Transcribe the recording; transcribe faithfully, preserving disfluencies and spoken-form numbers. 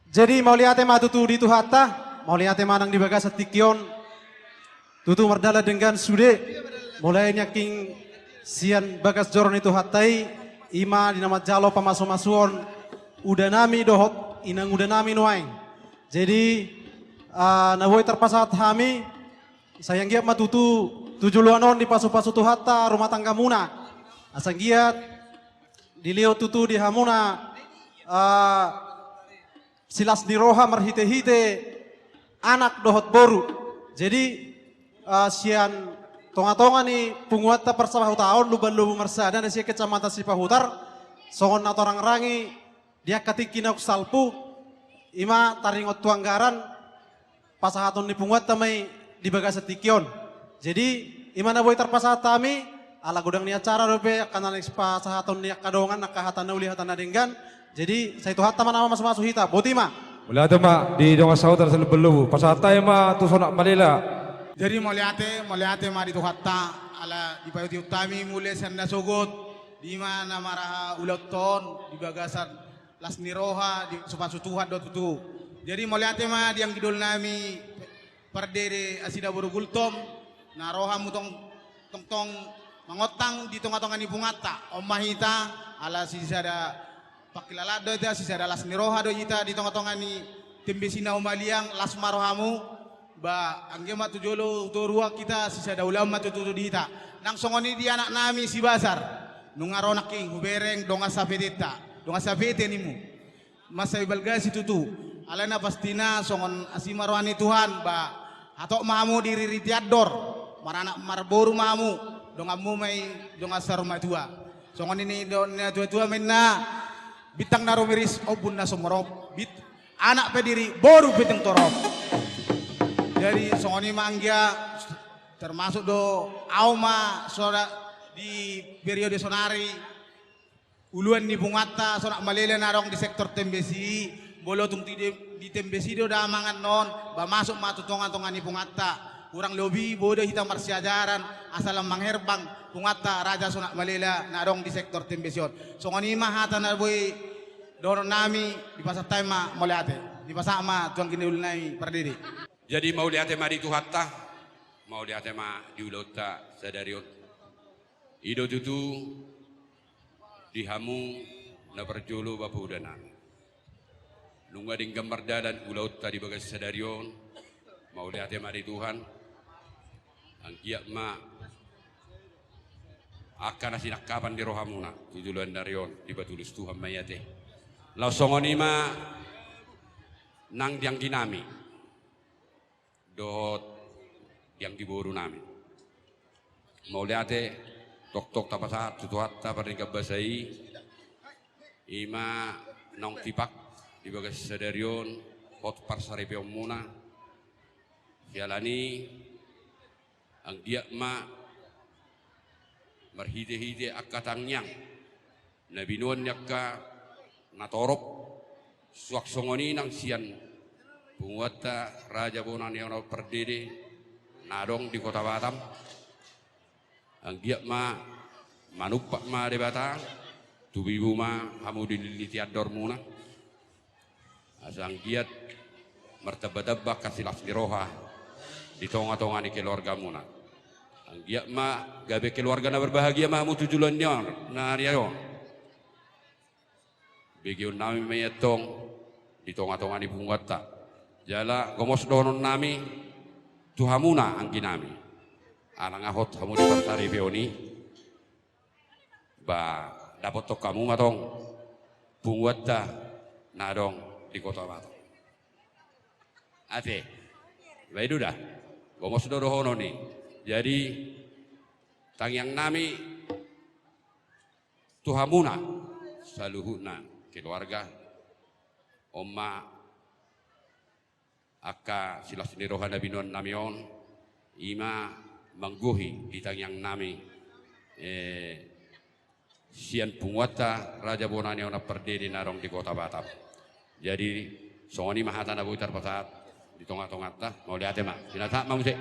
Jadi mauliate ma tutu di Tuhanta, mauliate ma nang di bagasan tingki on. Tutu mardalan denggan sude, mulai nangkin sian bagas joro ni Tuhanta i, i ma di na manjalo pamasumasuon udanami dohot inangudanami nuaeng. Jadi, ah, na boi tarpasahat hami, sai anggiat ma tutu tu joloan on dipasupasu Tuhanta rumah tanggamuna. Asa anggiat dilehon tutu di hamuna, ah, silas ni roha marhitehite anak dohot boru. Jadi, ah, sian tongatonga ni punguanta parsahutaon Lumban Lobu Marsada na sian Kecamatan Sipahutar, songon na tarangrangi di angka tingki naung salpu, i ma taringot tu anggaran, pasahaton ni punguanta ma i di bagasan tingki on. Jadi, i ma na boi tarpasahat hami, ala godang ni acara dope, angka na laos pasahaton ni angka dongan, angka hata na uli, hata na denggan. Jadi, sai Tuhanta ma na mamasumasu hita, boti ma. Mauliate ma di dongan sahuta na saleleng ni Lumban Lobu, pasahat hami ma tu Sonak Malela. Jadi, mauliate, mauliate ma di Tuhanta, ala dipaihutihut hami mule sian na sogot, di ma na maraha ulaonta on, di bagasan las ni roha, dipasupasu Tuhan do tutu. Jadi mauliate ma di anggi dohononnami Pardede Asida boru Gultom, na ro hamu tong, tongtong mangontang di tongatonga ni punguanta. On ma hita, ala sisada pangkilalaan do hita, sisada las ni roha do hita di tongatonga ni tembe si na humaliang, las ma rohamu. Ba, anggiat ma tu jolo tu toruan hita, sisada ulaon ma tutu di hita. Nang songon i di anaknami si Basar. Nunga ro nangkin hubereng dongan sapetenta, dongan sapete nimu. Mansai balga situtu. Alai na pastina songon asi ma roha ni Tuhan, ba, hatop ma hamu di riri ti andor. Maranak marboru ma hamu, donganmu ma i dongan saur matua. Songon i do na tuatua ma ninna, bintang na rumiris, ombun na sumorop, bit-, anak pe diri, boru pe tong torop. Jadi, songon i ma anggia, termasuk do au ma soda di periode sonari, uluan ni punguanta Sonak Malela na adong di sektor Tembesi, molo tung di, di Tembesi do da mangan on, ba masuk ma tu tongatonga ni punguanta. Kurang lobi boi do hita marsiajaran, asa lam mangherbang punguanta Raja Sonak Malela na adong di sektor Tembesi on. Songon i ma hata na boi dohononnami, dipasahat hami ma mauliate. Dipasahat ma tu anggi ni dohononnami Pardede. Jadi mauliate ma di Tuhanta, mauliate ma di ulaonta sadari on. I do tutu di hamu na parjolo bapaudana. Nunga denggan mardalan ulaonta di bagas sadari on, mauliate ma di Tuhan. Anggiat ma angka na sinangkapan ni rohamuna tu joloan ni ari on, dipatulus Tuhan ma i ate. Laos songon i ma nang di angginami dohot di anggi borunami. Mauliate, tongtong tapasahat tu Tuhanta pardenggan basa i, i ma naung tipak di bagas sadari on, hot parsaripeonmuna. Siala ni, anggiat ma marhitehite angka tangiang na binoan ni angka na torop, suang songon i nang sian punguanta Raja Bona ni Onan Pardede na adong di Kota Batam. Anggiat ma manumpak ma Debata, tubibu ma hamu di lili ni andormuna. Asa anggiat martambatamba angka silas ni roha di tongatonga ni keluargamuna. Anggiat ma gabe keluarga na berbahagia ma hamu tu joloan ni ari on. Begeonnami ma i antong di tongatonga ni punguanta. Jala gomos dohononnami tu hamuna angginami. Ala nga hot hamu di parsaripeon i, ba, dapothon hamu ma tong punguanta na adong di Kota Batam. Ate. Ba i do da. Gomos do dohonon i. Jadi, tangiangnami tu hamuna saluhutna keluarga. On ma angka silas ni roha na binoannami on, i ma manggohi di tangiangnami, eh, sian punguanta Raja Bona ni Onan Pardede na adong di Kota Batam. Jadi, songon i ma hata na boi tarpasahat di tongatonganta, mauliate ma, sinahat ma muse.